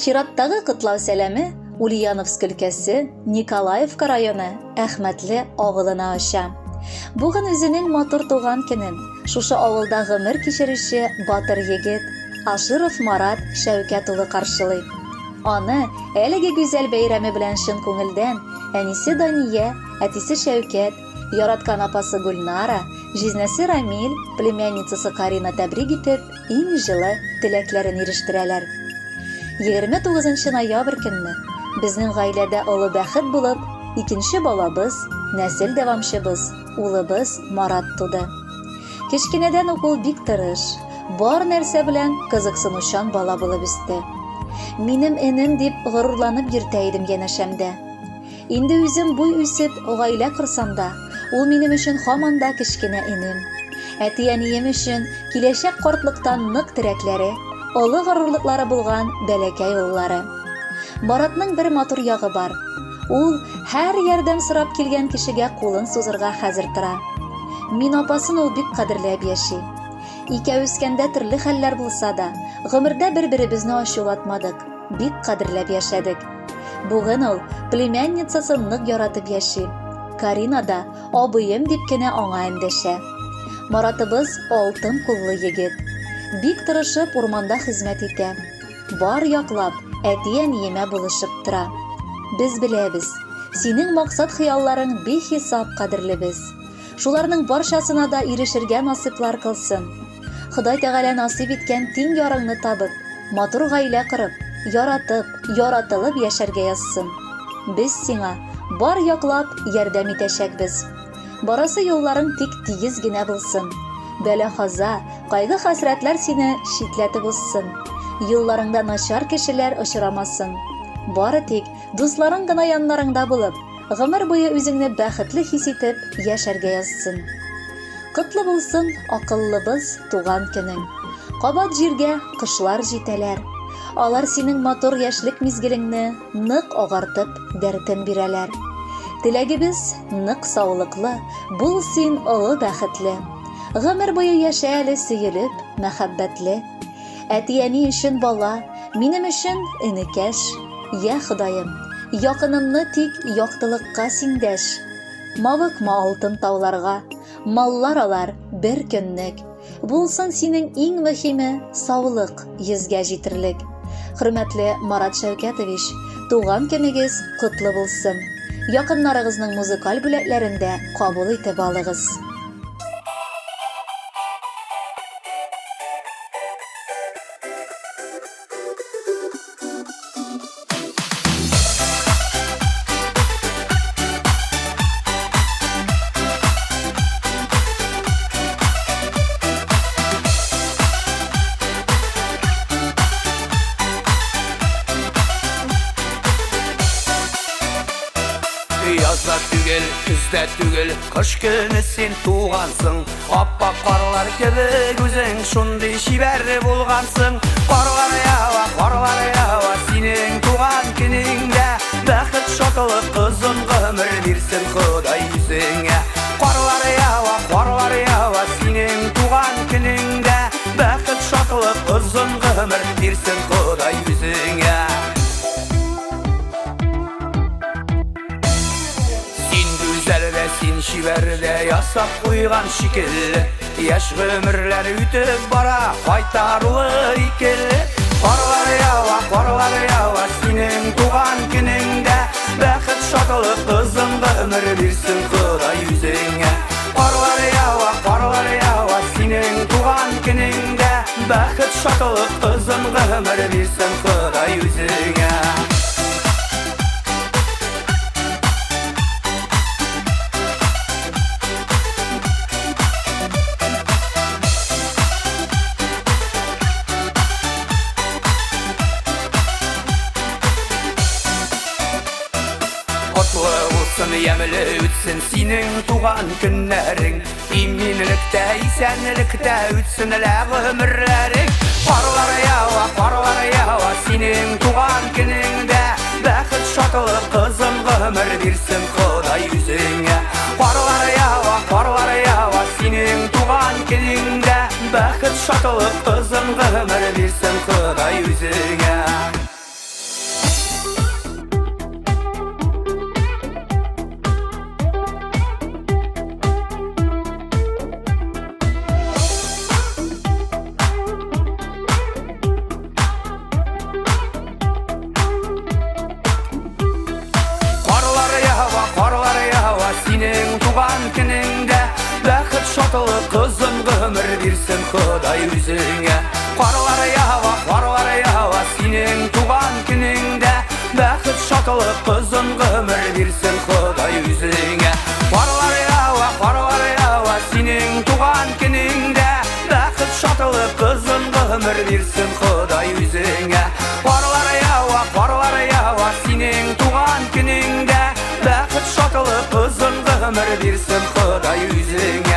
Чираттагы котлау сәламе Ульяновск өлкәсе Николаевка районы Әхмәтле авылына оча. Бүген үзенең матур туган көнен шушы авылда гомер кичерүче батыр егет Аширов Марат Шәүкәт улы каршылый. Аны әлеге гүзәл бәйрәме белән чын күңелдән әнисе Дания, әтисе Шәүкәт, яраткан апасы Гөлнара, җизнәсе Рамил, племянницасы Карина тәбрик итеп, иң җылы теләкләрен ирештерәләр. 29 ноябрь көнне безнең гаиләдә олы бәхет булып, икенче балабыз, нәсел дәвамчыбыз, улыбыз Марат туды. Кечкенәдән үк ул бик тырыш, бар нәрсә белән кызыксынучан бала булып үсте. Минем энем дип горурланып йөртә идем янәшәмдә. Инде үзем буй үсеп, гаилә корсам да, ул минем өчен һаман да кечкенә энем. Әти-әнием өчен киләчәк картлыктан нык терәкләре, олы горурлыклары булган бәләкәй уллары. Маратның бер матур ягы бар. Ул һәр ярдәм сорап килгән кешегә кулын сузырга хәзер тора. Мин апасын ул бик кадерләп яши. Икәү үскәндә төрле хәлләр булса да, гомердә бер-беребезне ачулатмадык, бик кадерләп яшәдек. Бүген ул племянницасын нык яратып яши. Карина да абыем дип кенә аңа эндәшә. Маратыбыз алтын куллы егет. Бик тырышып урманда хезмәт итә. Бар яклап әти-әниемә булышып тора. Без беләбез, синең максат-хыялларың бихисап кадерлебез. Шуларның барчасына да ирешергә насыйплар кылсын. Ходай Тәгалә насыйп иткән тиң ярыңны табып, матур гаилә корып, яратып, яратылып яшәргә язсын. Без сиңа бар яклап ярдәм итәчәкбез. Барасы юлларың тик тигез генә булсын. Бәла-каза, кайгы-хәсрәтләр сине читләтеп узсын. Юлларыңда начар кешеләр очрамасын. Бары тик дусларың гына яннарыңда булып, гомер буе үзеңне бәхетле хис итеп яшәргә язсын. Котлы булсын, акыллыбыз, туган көнең. Кабат җиргә кошлар җитәләр. Алар синең матур яшьлек мизгелеңне нык агартып, дәртен бирәләр. Теләгебез нык саулыклы, бул син олы бәхетле. Гомер буе яшә әле сөелеп, мәхәббәтле. Әти-әни өчен бала, минем өчен энекәш. Я Ходаем, якынымны тик яктылыкка син дәш. Мавыкма алтын тауларга, маллар алар бер көннек. Булсын синең иң мөһиме саулык йөзгә җитерлек. Хөрмәтле Марат Шәүкәтович, туган көнегез котлы булсын. Якыннарыгызның музыкаль бүләкләрен дә кабул итеп алыгыз. Язда түгел, көздә түгел, кыш көне син тугансың. Аппак карлар кебек үзең шундый чибәр булгансың. Карлар ява, карлар ява, синең туган көнеңдә. Бәхет, шатлык, озын гомер бирсен Ходай үзеңә. Карлар ява, карлар ява, синең туган көнеңдә. Бәхет, шатлык, озын гомер бирсен Ходай үзеңә. Син гүзәл дә, син чибәр дә, ясап куйган шикелле. Яшь гомерләр үтеп бара, кайтаруы икеле. Карлар ява, карлар ява, синең туган көнеңдә. Бәхет, шатлык, озын гомер бирсен Ходай үзеңә. Карлар ява, карлар ява, синең туган көнеңдә. Бәхет, шатлык, озын гомер бирсен Ходай үзеңә. Котлы булсын, ямьле үтсен синең туган көннәрең. Иминлектә, исәнлектә үтсен лә гомерләрең. Карлар ява, карлар ява синең туган көнеңдә. Бәхет, шатлык, кызым гомер бирсен Ходай үзеңә. Карлар ява, карлар ява синең туган көнеңдә. Бәхет, шатлык, кызым гомер бирсен Ходай үзеңә. шатлык, озын гомер бирсен Ходай үзеңә. Карлар ява, карлар ява синең туган көнеңдә. Бәхет, шатлык, озын гомер бирсен Ходай үзеңә. Карлар ява, карлар ява синең туган көнеңдә. Бәхет, шатлык, озын гомер бирсен Ходай үзеңә. Карлар ява, карлар ява синең туган көнеңдә. Бәхет, шатлык, озын гомер бирсен Ходай үзеңә.